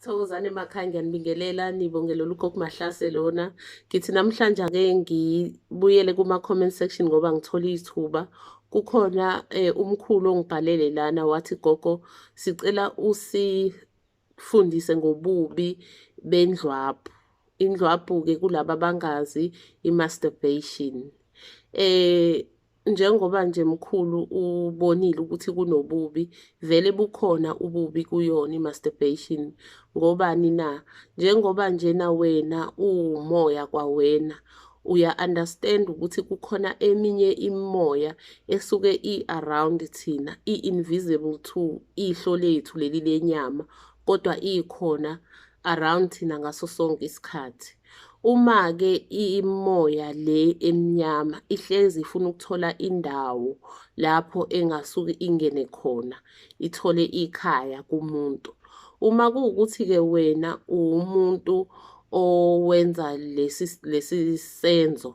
Thokozani emakhaya, ngiyanibingelela nibongelela uGogo Mahlase lona. Ngithi namhlanje ake ngibuyele kuma-comment section ngoba ngithole ithuba. Kukhona umkhulu ongibhalele lana wathi, gogo sicela usifundise ngobubi bendlwabhu. Indlwabhu-ke kulaba abangazi i-masturbation. Njengoba nje mkhulu ubonile ukuthi kunobubi, vele bukhona ububi kuyona i-masturbation. Ngobani na? Njengoba njena wena uwumoya kwawena, uya-understand ukuthi kukhona eminye imimoya esuke i-around thina, i-invisible to ihlo lethu leli lenyama, kodwa ikhona around thina ngaso sonke isikhathi. Uma-ke imoya le emnyama ihlezi ifuna ukuthola indawo lapho engasuke ingene khona, ithole ikhaya kumuntu. Uma kuwukuthi-ke wena uwumuntu owenza lesi senzo,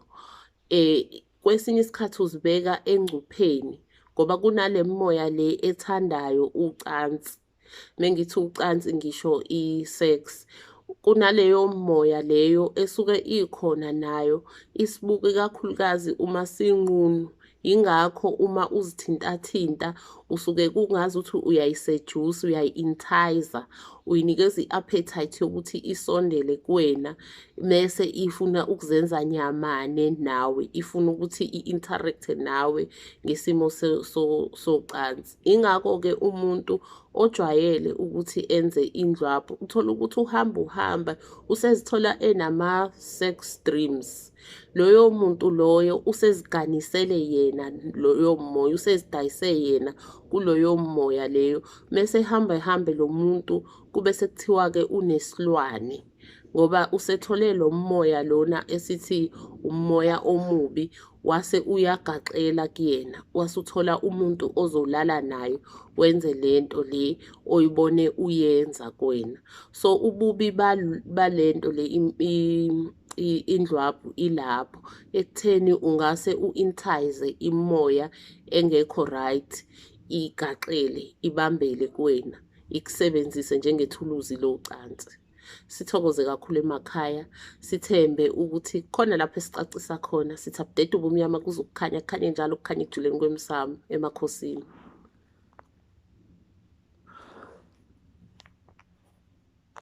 kwesinye isikhathi uzibeka engcupheni ngoba kunale moya le ethandayo ucansi. Mengithi ucansi ngisho i-sex. Kunaleyo moya leyo esuke ikhona nayo isibuka ikakhulukazi uma sinqunu. Yingakho uma uzithintathinta usuke kungazuthi uyayisejusa, uyayi-entice-a, uyinikeza i-appetite yokuthi isondele kuwena mese ifuna ukuzenza nyamane nawe, ifuna ukuthi i-interact-e nawe ngesimo socansi. Ingakho-ke umuntu ojwayele ukuthi enze indlwabhu uthola ukuthi uhamba uhamba usezithola enama-sex dreams. Loyo muntu loyo useziganisele yena loyo moya, usezidayise yena kuloyo moya leyo. Mese ehamba ehambe lo muntu kube sekuthiwa-ke unesilwane ngoba usethole lo moya lona esithi umoya omubi wase uyagaxela kuyena, wase uthola umuntu ozolala naye wenze lento le oyibone uyenza kuwena. So ububi balento le indlwabhu ilapho ekutheni ungase u-entice imoya engekho right, igaxele ibambele kuwena, ikusebenzise njengethuluzi locansi. Sithokoze kakhulu emakhaya, sithembe ukuthi khona lapho esicacisa khona, sithi abudede ubumnyama kuze ukukhanya, kukhanye njalo kukhanye ekujuleni kwemsamo emakhosini.